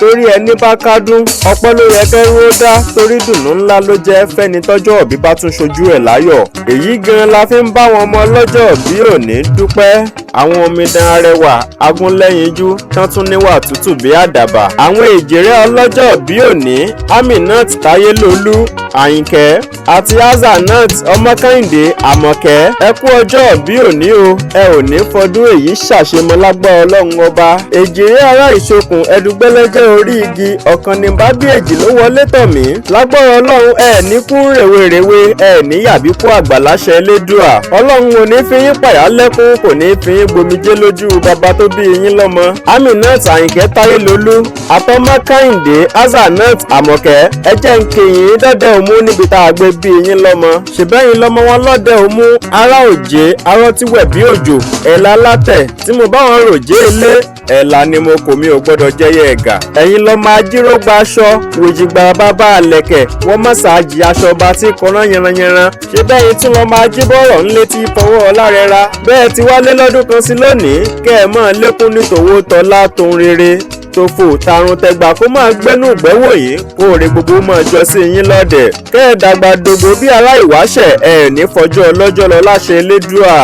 Torí ẹni bá kádùn, ọpẹ́ ló yẹ kẹ́rú ó dá, torí dùnnú ńlá ló jẹ́ fẹ́ni tọ́jọ́ òbí bá tún ṣojú ẹ̀ láyọ̀. Èyí gan la fi ń bá wọn ọmọ ọlọ́jọ́ bí òní dúpẹ́, àwọn omidan arẹwà agúnlẹ́yinjú tán tún níwà tútù bí àdàbà. Àwọn èjìrẹ́ ọlọ́jọ́ bí òní, Aminat Tayelolu Àyìnkẹ́ àti Hazanat Ọmọkẹ́hìndé Àmọ̀kẹ́, ẹ kú ọjọ́ bí òní o. Ẹ ò ní fọdún èyí ṣàṣemọ lágbára Ọlọ́run Ọba. Èjìrẹ́ ará ìṣokùn ẹdùgbẹ́lẹ́jẹ́ orí igi ọ̀kan ní bábí èjì ló wọlé tọ̀ mí. Lágbára Ọlọ́run, ẹ ní kú rèwerèwe, ẹ ní yàbí kú àgbà láṣẹ Elédùà. Ọlọ́run ò ní fi yín pàyà lẹ́kún, kò ní fi yín gbomijé lójú bàbá tó bí yín lọ́mọ. Aminat Àyìnkẹ́ Táyélolú àtọmọ Kẹ́hìndé Hazanat Àmọ̀kẹ́, ẹ jẹ́ ń kéyìn dọ́dẹ òmú níbi tá a gbé bí yín lọ́mọ. Ṣèbẹ́yìn lọ́mọ wọn lọ́dẹ òmú, ará òjé arọ́ tí wẹ̀ bí òjò, ẹ̀là látẹ̀ tí mo bá wọn ròjé ilé ẹ̀là ni mo kò mi ò gbọ́dọ̀ jẹ́yẹ ẹ̀gà. Ẹ̀yin lọ́mọ ajírógba aṣọ wìjìgbà bàbá àlẹ̀kẹ̀ wọ́n mọ̀sáàjì aṣọ ọba tí kọ̀ọ̀rán yanranyanran. Ṣé bẹ́yìn tún lọ́mọ ajíbọ̀rọ̀ ńlé tí fọwọ́ ọlárẹ̀ra bẹ́ẹ̀ ti wálé lọ́dún kan sí lónìí, kẹ́ ẹ̀ mọ́ lékún ní tòwó tọ́lá tóun rere tòfò tàrùn tẹgbà kó máa gbẹ́nú gbẹ́wò yìí, kó rè gbogbo máa jọ sí yín lọ́dẹ̀, kẹ́ ẹ̀ dàgbà dògbò bí ará ìwáṣẹ̀, ẹ̀ ní fọjọ́ ọlọ́jọ́ lọ láṣẹ Elédùà.